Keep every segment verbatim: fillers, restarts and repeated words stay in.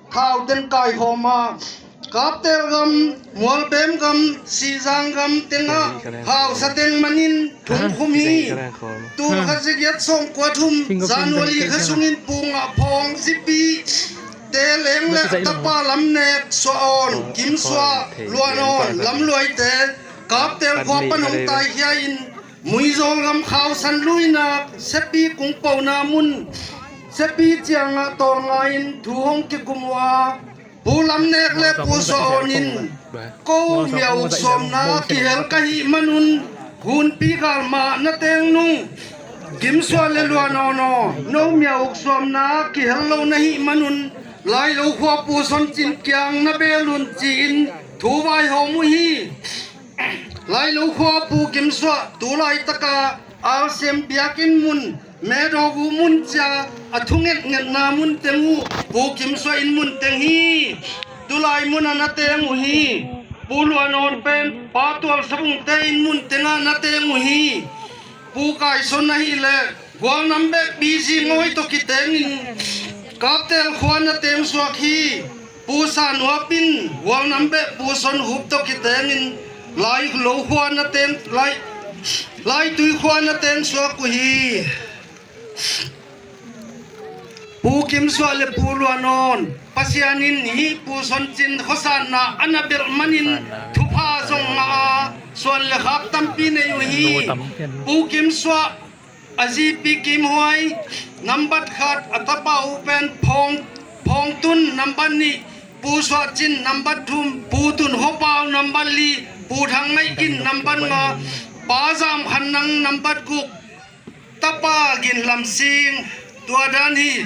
Thau teng kaikhawm a, Kaptel gam, Mualbem gam, Sihzang gam tengah hausa teng manin thum khum hi. Tul khat za giat sawmkua thum January kha sungin Pu Ngah Phawng Zipi te leng le a tapa Lamnek Suah Awn, Kim Suah, Luan Awn, Lam Luai te Kaptel khua pan hong taikhia in Muizawl gam Khausan luinak Sepi kungpona mun Sepi ciangah tawlnga in thu hong kikum uh a, Pu Lamnek le Pu Suah Awn in ko mia uk sawmna kihel ka hih manun hunpi gal mah na teng nung Kim Suah le Luan Awn aw, no mia uk sawmna kihel lo na hih manun Lailo khua Pu Son Cin kiang na bel un ci-in thu vaihawm uh hi. Lailo khua Pu Kim Suah tu laitaka Alsem biakinn mun, Medaw uh mun cia a thungetngetna mun teng uh Pu Kim Suah inn mun teng hi. Tulai mun a na teng uh hi. Pu Luan Awn pen Pa Tual Savung te inn mun tengah na teng uh hi. Pu Kai Son ahih leh Gualnam beh Pi Zi Ngawi tawh kitengin Kaptel khua na teng suak hi. Pu San Huap in Gualnam beh Pu Son Hup tawh kitengin Lailo khua na teng, Lai, Laitui khua na teng suak uh hi. Pu Kim Suah le Pu Luan Awn, Pasian in hih Pu Son Cin khuasatna a na belh manin thupha zong ngah a, suan le khak tampi nei uh hi. Pu Kim Suah a zipi Kim Huai, nambat khat, a tapa uh pen Phawng, Phawng Tun, nambat nih, Pu Suah Cin, nambat thum, Pu Tun Khuapau, nambat li, Pu Thang Ngaih Kin, nambat nga, Pa Zam Khan Nang, nambat guk, tapa Gin Lam Sing, tua dan hi.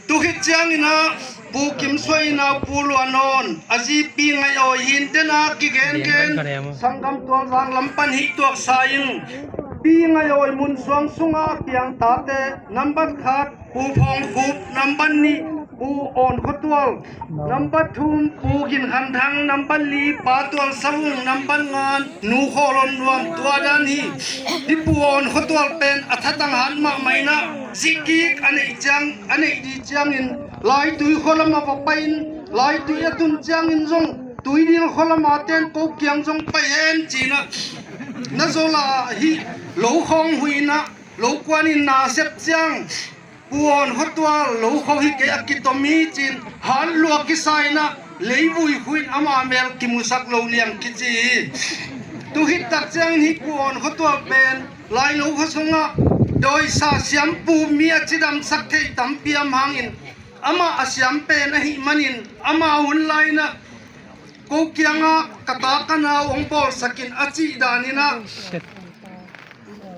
Tu khit ciangin ah Pu Kim Suah in ah Pu Luan Awn a zipi Ngaih Awi hi in, dena kigengen sanggam Tualzang lam pan hih tuaksa in Pi Ngaih Awi mun suang sungah a piang tate, nambat khat Pu Phawng Khup, nambat nih Pu Awn Khua Tual, nambat thum Pu Gin Khan Thang, nambat li Pa Tual Savung, nambat nga Nu Khaw Lon Nuam, tua dan hi. Hih Pu Awn Khua Tual pen a thatang hat mahmah in ah, zihkik a neih ciang, a neih dih ciangin Laitui khua lamah va pai in, Laitui a tun ciangin zong Tuidil khua lamah ten ko kiang zong pai hen ci-in ah, na zaw la hih lo khawng huih in ah, lo kuanin na sep ciang Pu Awn Khua Tual lo kho hi kei, a kitom hi ci-in hat lua kisa in ah, leivui khuin ama mel kimusak lo liang kici hi. Tu khit tak ciangin hih Pu Awn Khua Tual pen Lailo khua sungah dawisa siampu, mi a cidamsak thei tampi om hangin, amah a siam pen ahih manin ama hun lai in ah ko kiangah ka ta ka nau hong bawlsak in a cih dan in ah,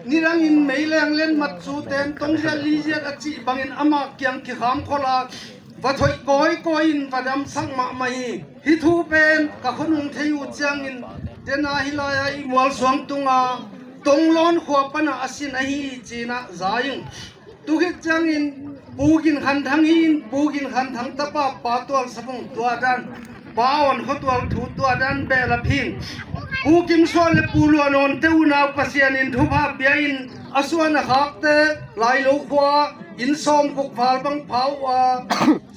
nidangin meileng lenmat cu ten tong ziat li ziat a cih bangin amah kiang kikham khol a, va thoih kawikawi in va damsak mahmah hi. Hih thu pen ka khonung thei uh ciangin, dena hih lai-ah i mualsuang tunga Tonglawn khua panah a sin ahi ci-in ah za ing. Tu khit ciangin Pu Gin Khan Thang hi in, Pu Gin Khan Thang tapa Pa Tual Savung, tua dan, Pa Awn Khua Tual thu tua dan behlap hi. Pu Kim Suah le Pu Luan Awn te unau Pasian in thupha pia in, a suan a khakte Lailo khua inn sawmguk val bang pha uh a,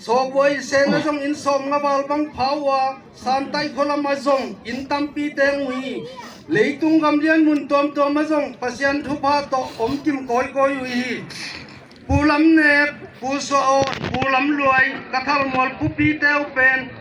Sawbuai Sen ah zong inn sawmnga val bang pha uh a, Santaih khua lamah zong inn tampi teng uh hi. Leitung gamlian mun tuamtuam ah zong Pasian thupha tawh om kim kawikawi uh hi. Pu Lam Nek, Pu Suah Awn, Pu Lam Luai, ka Thalmual pupite uh pen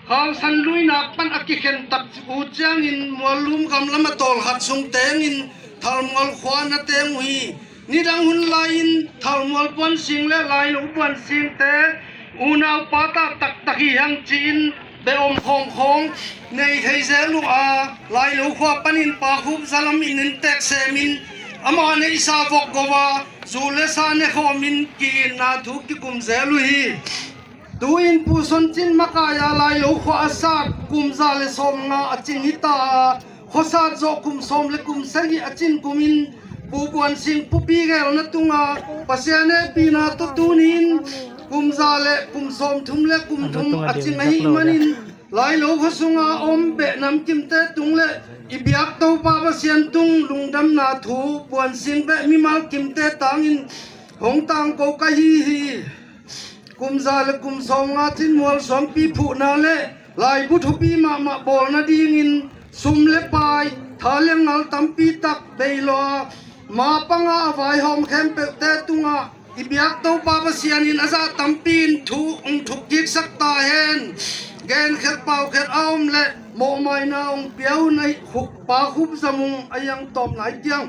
Khausan luinak pan a kikhen tak uh ciangin Muallum gam lam a tawlkhat sung tengin Thalmual khua na teng uh hi. Nidang hun lai-in Thalmual buansing le Lailo buansingte unau pa ta taktak hi hang ci-in beh om khawngkhawng nei thei zel uh a, Lailo khua panin Pa Khup Za Lam in inntek semin ama neihsa vokgo a, zu le sa ne khawmin ki-itna thu kikum zel uh hi. Tu-in Pu Son Cin makai-a Lailo khua a sat kum za le sawmnga a cing hi ta a, khuasat zawh kum sawm le kum sagih a cin kumin Pu Buan Sing pupi gelna tunga Pasian hehpihna tawh tuni-in kum za le kum sawmthum le kum thum a cing ahih manin Lailo khua sunga om beh namkimte tung le i biak Topa Pasian tung lungdamna thu Buan Sing beh mimal kimte tangin hong tangko ka hi hi. kum za le kum sawmnga cin mual suangpi phuhna le laibu thupi mahmah bawlna dingin sum le pai, tha le ngal tampi tak bei lo a, ma panga a vaihawm khempeuhte tungah i biak Topa Pasian in a zah tampi in thu hong thuk kiksak ta hen. Genkhelh paukhelh a om le mawhmaina hong pia un aih khuk pa khup zamung a yang tawpna i tiang.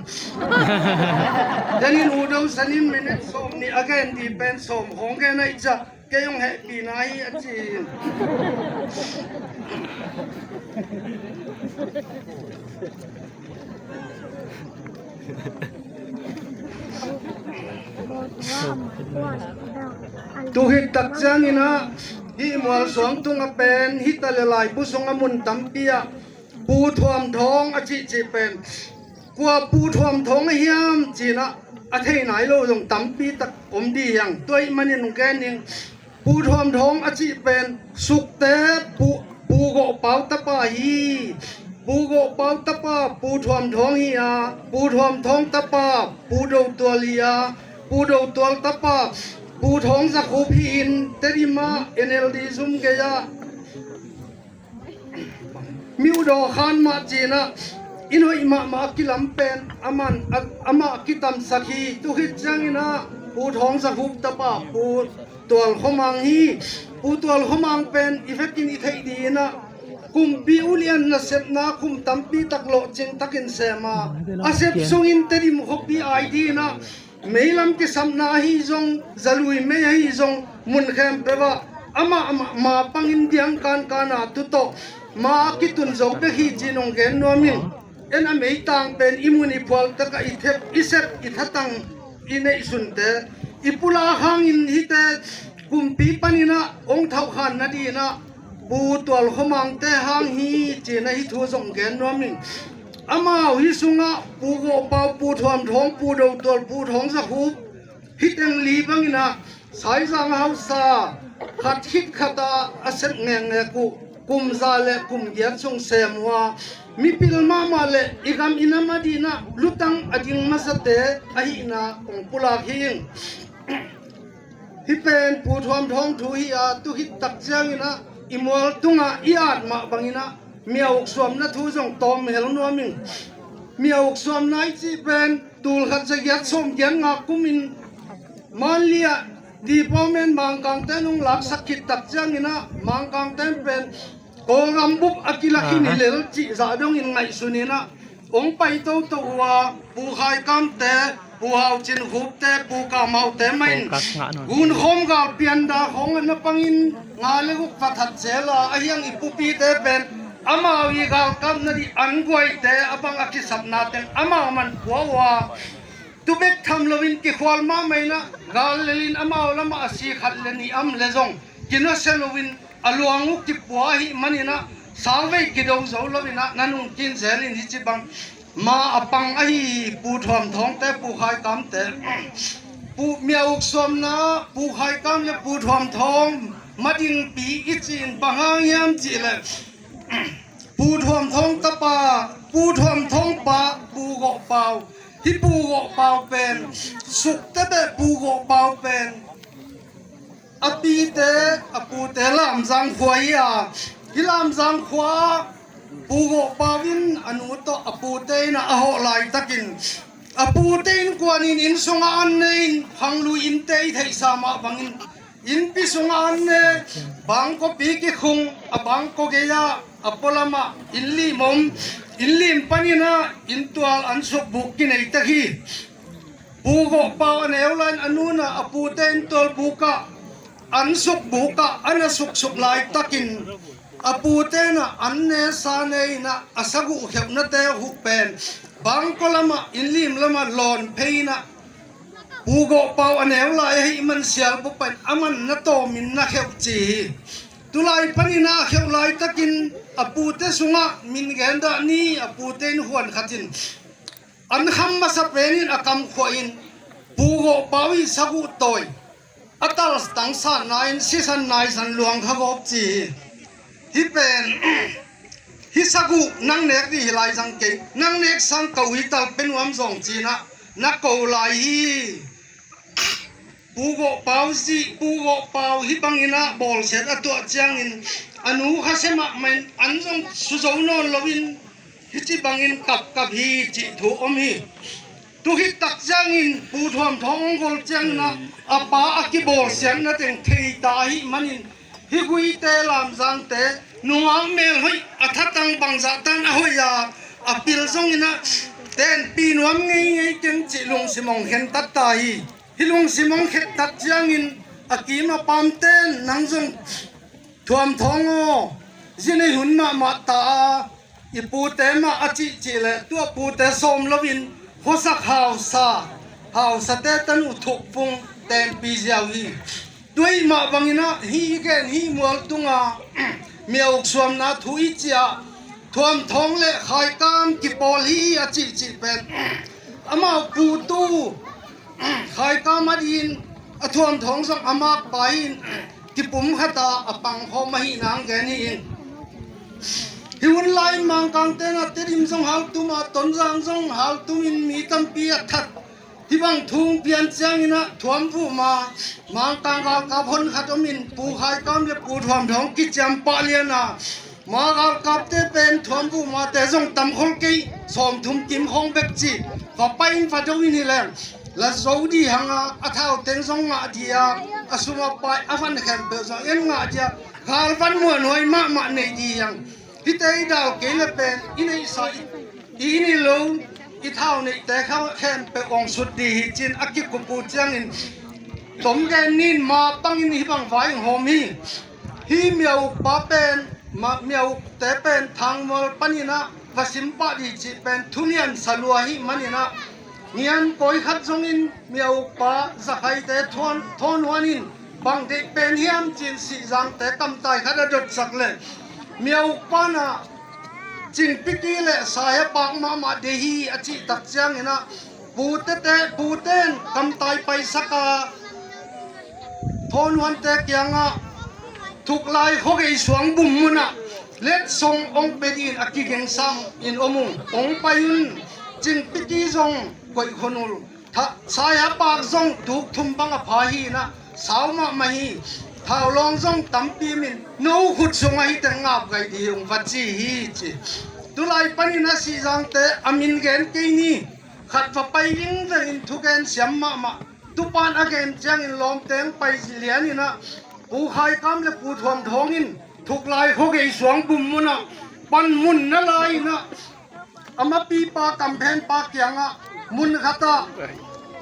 Denin udo sanin minit sawm nih a gen di pen sawm hong gen aih ciah. Kei hong hehpihna hi a ci. Tuhit tak ciangin ah hih mualsuang tungah pen hih ta le laibu sungah mun tampi ah Pu Thuam Thawng a cihcih pen kua Pu Thuam Thawng a hiam cinah a thei nai lo zong tampi tak om di hiang. Tua ih manin hong gen ning. Pu Thuam Thawng a cih pen Sukte Pu, Pu Gawh Pau tapa hi. Pu Gawh Pau tapa Pu Thuam Thawng hi a, Pu Thuam Thawng tapa Pu Do Tual hi a, Pu Do Tual tapa Pu Thawng Za Khup hi in Tedim ah N L D zum gei ah miudaw khan mah cinah inn hoih mahmah a kilam pen aman, a, amah a kitamsak hi. Tuhit ciangin ah Pu Thawng Za Khup tapa Pu Tual Khua Mang hi. Pu Tual Khua Mang pen i vekin i theih dingin ah kumpi ulian nasepna khum tampi tak lawhcing takin sem a, a sep sungin Tedim khuapi ai dingin ah meilam kisapna ahi zong, zalui mei ahi zong, mun khempeuh ah amah, amah ma pangin diang kankan a tu tawh ma a kitun zo bek hi ci-in hong gen nuam ing. En a meitang pen i mun i phual takah i thep, i sep, i thatang, i neihsunte, i pulak hangin hihte kumpi panin ah hong thauhkhan nadingin ah Pu Tual Khua Mangte hang hi ci-in ah hih thu zong gen nuam ing. Amau hih sungah Pu Gawh Pau, Pu Thuam Thawng, Pu Do Tual, Pu Thawng Za Khup, hih teng li bangin ah Saizang hausa khat khit khat ah a sep ngekngek uh kum za le kum giat sung sem uh a, mipil mahmah le i gam i nam adingin ah lutang a ding masate ahihna kong pulak hi ing. Hih pen Pu Thuam Thawng thu hi a, tuhit tak ciangin ah i mual tungah i at mah bangin ah mia uk suamna thu zong tawm hel nuam ing. Mia uk suamna i cih pen tul khat za giat sawm giat nga kumin Manli ah department Mangkangte nong laksak khit tak ciangin ah Mangkangte pen Kawlgam bup a kilak hi ni lel cih zah dongin ngaihsun in ah hong pai toto uh a, Pu Khai Kamte, Pu Hau Cin Khupte, Pu Kam Haute mah in gunkhawm gal pianda khawng a na pangin nga le guk va that zel a, a hiang i pupite pen amau i galkapna dih an guaite a bang a kisapna teng amau man pua uh a, tu bek tham loin kikhual mahmah in ah gal lelin amau lamah a si khat le nih am le zong kinawsia loin a luang uh kipua ahih manin ah sauvei kido zo loin ah na nungkin zelin hih ci bang ma a pang ahi Pu Thuam Thawngte, Pu Khai Kamte. Pu Mia Uk suamna Pu Khai Kam le Pu Thuam Thawng madingpi i cih in bang hang hiam cih leh Pu Thuam Thawng tapa, Pu Thuam Thawng pa Pu Gawh Pau. Hih Pu Gawh Pau pen Sukte beh Pu Gawh Pau pen a pite, a pute Lamzang khua hi a, hih Lamzang khua Pu Gawh Pau in a nu tawh a pute in a hawh laitakin a pute innkuan in inn sungah an ne in khanglui innte i theihsa mah bangin innpi sungah an ne, bangkawpi kikhung, a bangkaw gei-ah a pualamah inn lim om, inn lim panin ah inntual an sukbuk kinei tek hi. Pu Gawh Pau a neu lai-in a nu in ah a pute inntual bukah an sukbukah an a suksuk laitakin a pute in ah an ne sa ne in ah a saguh kheuhnate huh pen bangkaw lamah inn lim lamah lawn phei in ah Pu Gawh Pau a neu lai ahih man sial bup pen a man na tawmin na kheuh ci hi. Tulai panin ah a kheuh laitakin a pute sungah min gen dah ni, a pute in huan khatin an kham masa penin a kamkhuahin Pu Gawh Pau i saguh tawi a tal tangsan nai-in sisan naisan luang kha gawp ci hi. Hih pen hih saguh nang nek dih hi lai zang kei, nang nek sang ko hi tal pe nuam zawng ci-in ah na ko lai hi. Pu Gawh Pau zi, Pu Gawh Pau hih bangin ah bawlsiat a tuah ciangin a nu khasia mahmah in an zong suzo nawn loin hih ci bangin kapkap hi cih thu om hi. Tu khit tak ciangin Pu Thuam Thawng hong gol ciangin ah a pa a kibawlsiatna teng thei ta ahih manin hih Guite Lamzangte nungak melhoih a thatang bangzah tan a hoih a a pil zongin ah tenpih nuam ngeingei keng cih lungsim hong khentat ta hi. Hih lungsim hong khentat ciangin a kim a pamten nang zong Thuam Thawng aw, zi nei hun mahmah ta a i pute mah a cihcih le tua pute sawm loin khuasak hausa, hausate tanu thukfung tenpih ziau hi. Tuai mah bangin ah hih i gen hih mual tunga Mia Uk suamna thu i ciah Thuam Thawng le Khaikam kipawl hi a cihcih pen amau putu Khaikam a din a Thuam Thawng zong a makpa in kipum khata a pangkhawm ahih nang gen hi in. Hih hun lai Mangkang tena Tedim zong haltum a Tonzang zong haltum in mi tampi a that. Hih bang thu pian ciangin ah Thuam Vuma Mangkang galkap hon khat om in Pu Khaikam le Pu Thuam Thawng kiciam pah lian a ma galkapte pen Thuam Vumate zong tam khol kei sawmthum kim khawng bek ci va pai in va do in hi leng la zo di hang a a thauteng zong ngah di a a sum a pai a van khempeuh zong en ngah di a gal van muanhuai mahmah nei di hi hang. Hihte i dal kei le pen i neihsa i i inn i lo i thau neihte khempeuh hong sut di hi cin a kikup uh ciangin tom gen nin ma pangin hih bang vai hong hawm hi. Hih Mia Uk pa pen ma Mia Ukte pen Thangmual panin ah va sim pah di cih pen thulian salua ahih manin ah nian kawi khat zongin Mia Uk pa Zakhaite thawn thawn huan in bang deih pen hiam cin Sihzangte kamtai khat a dotsak le Mia Uk pan ah Cingpiki le Saiha Pak mahmah deih hi a cih tak ciangin ah putete puten kamtai paisak a thawn huante kiangah Thuklai khuagei suang bum munah letsong hong pe dingin a kigengsam in om ung. Hong pai un. Cingpiki zong koih khon ul. Saiha Pak zong tuk thum bang a pha hi in ah sau mahmah hi. Thaulawng zong tampi min no khut sungah hih teng ngap gai ding hi ung va ci hi ci. Tulai panin a Sihzangte a min gen kei ni. Khat va pai vingveng in thugen siam mahmah. Tupan a gen ciangin lawmteng pai lian in ah Pu Khaikam le Pu Thuam Thawng in Thuklai khuagei suang bum munah panmun na lai in ah a mapipa kamphenpa kiangah mun khatah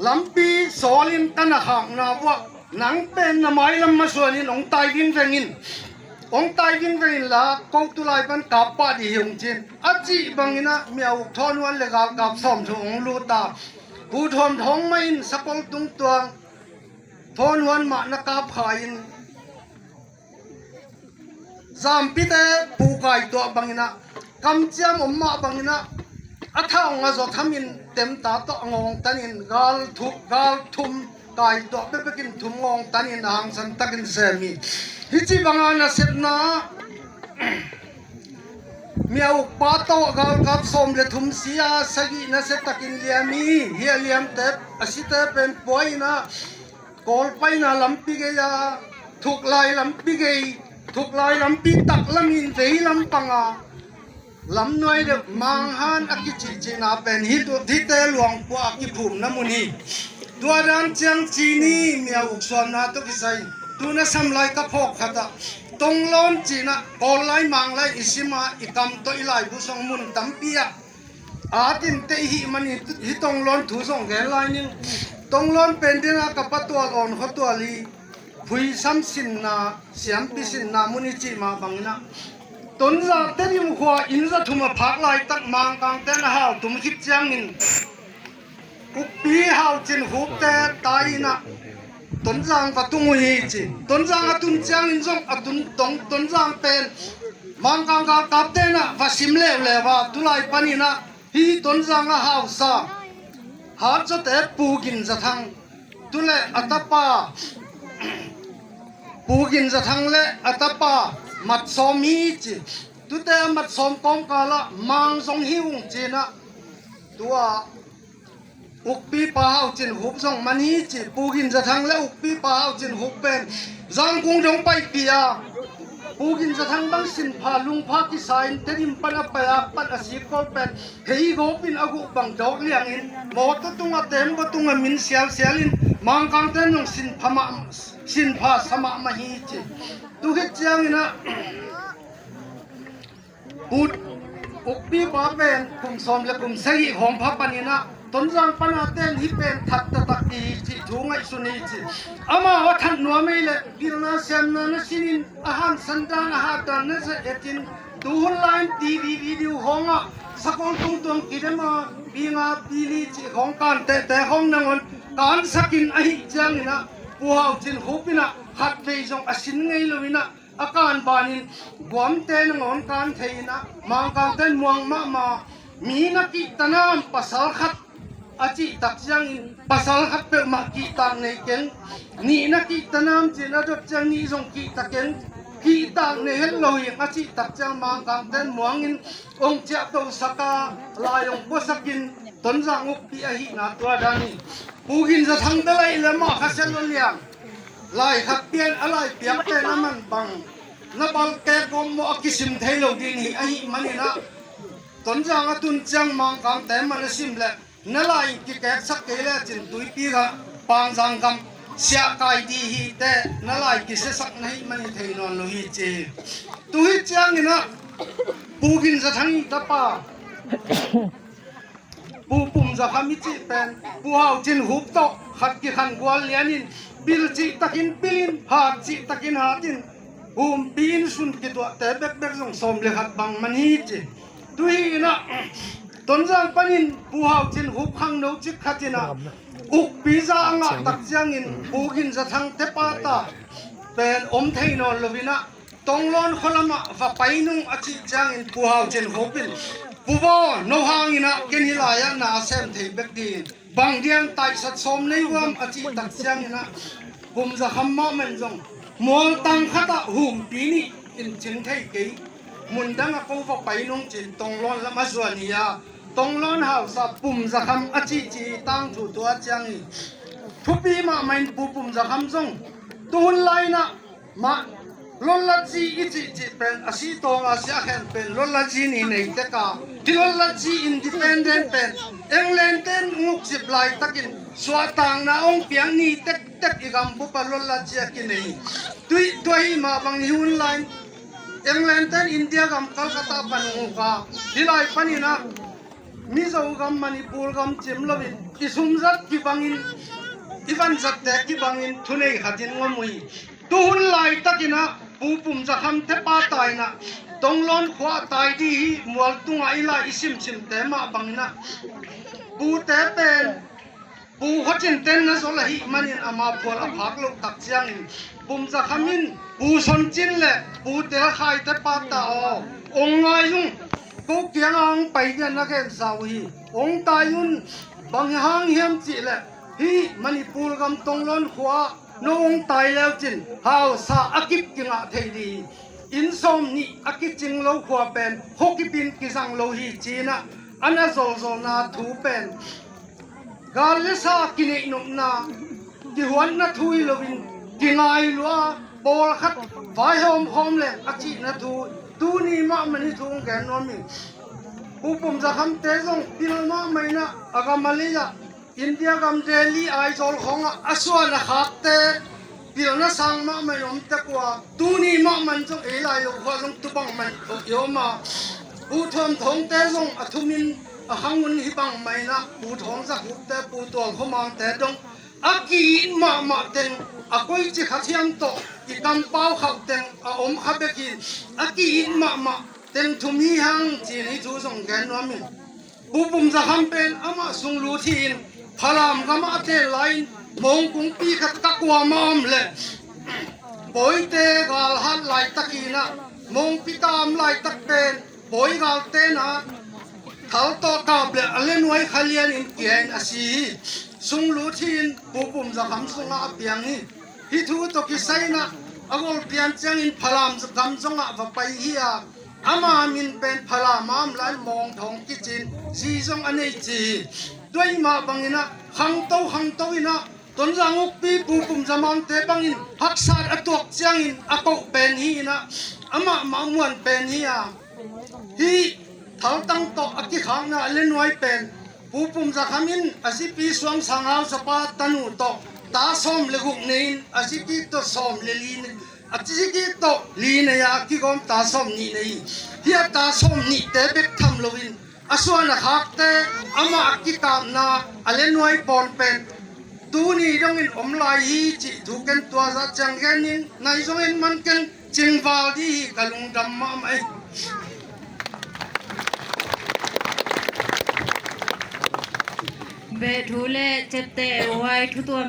lampi sawlin ka na khakna vuah nang pen na mailam masuanin hong tai vingveng in hong tai vingveng in la ko tulai pan kap pah dih hi hong cin a cih bangin ah Mia Uk thawn huan le galkap sawmthum hong lut a Pu Thuam Thawng mah in sakol tungtuang thawn huan mah na kap kha in zampite pu kai tuah bangin ah kamciam om mah bangin ah a thau nga zaw thamin temta tawh a ngawngtanin gal thu gal thum kai tuah bekbekin thum ngawngtanin a hangsan takin sem hi. Hih ci banga nasepna Mia Uk pa tawh galkap sawm le thum si a sagih nasia takin liam hi. Hih a liamte a site pen puai in ah Kawl paina lampi gei a Thuklai lampi gei Thuklai lampi taklamin vei lampanga lamnuai deuh Manghan a kicihcihna pen hihte luangpua a kiphumna mun hi. Tua dan ciang ci ni Mia Uk suamna tawh kisai tuna samlai ka phawk khatah Tonglawn cinah Kawl lai Mang lai i sima i kam tawh i laibu song mun tampi ah atin te i hih man hi. Tonglawn thu zong gen lai ning. Tonglawn pen dena ka patual awn khuatual hi. Phuisam sinna siampi sinna mun i cih mah banginah Tonzangte dim khua inn za thum a phak laitak Mangkangte na hau tum khit ciangin Ukpi hau cin hukte tai inah Tonzang va tung uh hi ci. Tonzang a tun ciangin zong a tun tong Tonzang pen Mangkang galkapte inah va sim leuleu a tulai paninah hih Tonzang a hausa Hatzote Pu Gin Za Thang tule a tapa Pu Gin Za Thang le a tapa Mat Sawm hi ci. Tute a Mat Sawm kawmkalah Mang zong hi ung cinah tua Ukpipa Hau Cin Hup zong man hi ci. Pu Gin Za Thang le Ukpipa Hau Cin Hup pen Zangkung dong paipih a, Pu Gin Za Thang bang sinpha lungpha kisa in Tedim pan a pai a, pan a sik kol pen hei gawp in a guh bang dawk liangin mawtaw tungah tembaw tungah min sialsial in Mangkangte nong sinpha mah, sinpha sa mahmah hi ci. Tu khit ciangin ah Pu Ukpipa pen kum sawm le kum sagih hong pha panin ah Tonzang pan a ten hih pen that taktak hi cih thu ngaihsun hi ci. Amau a that nuam ei le pilna siamna na sinin a hansan dan a hat dan na zat etin tu hun lai-in T V video hong ah sakol tungtuang kidem a pi nga pi li cih hong kan tehte hong nangawn kansakin ahih ciangin ah Pu Hau Cin Hup in ah khatvei zong a sin ngei lo in ah a kan banin guamte nangawn kan thei in ah Mangkangte muang mahmah. Mi na kihta nam, pasal khat a cih tak ciangin pasal khat peuhmah kihtak nei keng. Nih na kihta nam ci-in a dot ciang nih zong kihta keng. Kihtak nei het lo hi a cih tak ciang Mangkangte muangin ong ciahtosak a, lai ong puasakin Tonzang ukpi ahihna tua dan hi. Pu Gin Za Thang bel ahih leh mah kha sia lo liang. Lai khat pian a lai piak pen a man bang na bal kek gawm maw a kisim thei lo ding hi. Ahih manin ah Tonzang a tun ciang Mangkangte man a sim leh na lai kikeksak kei lecin tuipi gah Pangzang gam siah kai dih hi teh na lai kisiasak na hih manin thei nawn lo hi ci hi. Tu hi ciangin ah Pu Gin Za Thang i tapa Pu Pum Za Kham i cih pen Pu Hau Cin Hup tawh khat kikhan gual lianin pil cih takin pilin, hat cih takin hatin, humpi in sun kituahte bekbek zong sawm le khat bang man hi ci. Tu hi in ah Tonzang panin Pu Hau Cin Hup khangno cik khat in ah ukpi za a ngah tak ciangin Pu Gin Za Thang te pata pen om thei nawn lo in ah Tonglawn khua lamah va pai nung a cih ciangin Pu Hau Cin Hup in, Pu Vaw, no hangin ah ken hih lai-ah na a sem thei bek ding, bang diang taisat sawm nei uam a cih tak ciangin ah Pum Za Kham mahmah in zong mualtang khatah humpi nih in cing thei kei, mun dangah ko va pai nung ci-in Tonglawn lam a zuan hi a, Tonglawn hausa Pum Za Kham a cihcih tangthu tua ciang hi. Thupi mahmah in Pu Pum Za Kham zong tu hun lai-in ah mah lotlatzi i cihcih pen a sih tawng a siah khen pen lotlatzi ni nei tek a, hih lotlatzi independent pen England ten ngukzip laitakin suahtakna hong piak ni tektek i gambup a lotlatzi a kinei. Tua ahih mah bangin hun lai-in England ten India gam Calcutta pan nguk a, hih lai panin ah Mizo gam, Manipur gam cim loin i sumzat kibangin, i vanzatte kibangin thunei khatin ngom uh hi. Tu hun laitakin ah Pu Pum Za Kham te pata in ah Tonglawn khua tai dih hi. Mual tungah i lai i simsimte mah bangin ah pute pen Pu Khaw Cin ten na zol ahih manin ama phual a phak loh tak ciangin Pum Za Kham in Pu Son Cin le Pu Tel Khai te pata aw, ong ngai ung, ko kiangah ong pai dih a na gensa uh hi. Ong tai un, bang hang hiam cih leh hih Manipur gam Tonglawn khua-ah no ong tai leu cin hausa a kip kingah thei dih hi. Inn sawm nih a kicing lo khua pen khuakip in kizang lo hi ci-in ah a na zolzolna thu pen gal le sa kineih nopna, kihuatna thu hi loin kingai lua, pawlkhat vaihawm khawm leng a cihna thu, tuni mahmah ni thu hong gen nuam hi. Pu Pum Za Kham te zong pil mahmah in ah a gam a lei ah India gam Delhi, Aizawl khawngah a suan a khakte pilna sang mahmah in om tek uh a, tuni mahmah in zong ei lai lo khua zong tu bangmah in i om a, Pu Thuam Thawngte zong a thumin a khang un hi bangmah in ah, Pu Thawng Za Khup te, Pu Tual Khua Mang te dong a ki-it mahmah teng, a koici khat hiam tawh i kampau khauh teng a om kha bek hi. A ki-it mahmah teng thum hi hang ci-in hih thu zong gen nuam hi. Pu Pum Za Kham pen amah sunglut hi-in Falam gamah a ten lai-in Mawng kungpi khat ka kuamah om leh Pawite galhat laitak hi-in ah, Mawngpi tam laitak pen Pawi galte in ah thal tawh kap leh a lenuai kha lianin kia-in a si hi. Sunglut hi-in Pu Pum Za Kham sungah a piang hi. Hih thu tawh kisai in ah a golpian ciangin Falam gam zongah va pai hi a, ama min pen Falam a om lai-in Mawng Thawng kici-in zi zong a nei ci hi. Tua mah bangin ah khangto khangto in ah Tonzang ukpi Pu Pum Za Mangte bangin haksat a tuak ciangin a koh pen hi in ah, amah mah muan pen hi a, hih thaltang tawh a kikhakna a lenuai pen Pu Pum Za Kham in a zipi Suang Sang Hau Zapa tanu tawh ta sawm le guk nei in, a zipi tawh sawm le li nei, a zipi tawh li nei a, kigawm ta sawm nih nei hi. Hih a ta sawm nihte bek tham loin a suan a khakte amah a kikapna a lenuai pawn pen tuni dongin om lai hi cih thu ken tua zah ciang gen ning, nai zongin man ken cingval dih hi, ka lungdam mahmah hi. Beh thu le ciapteh huai thu tuam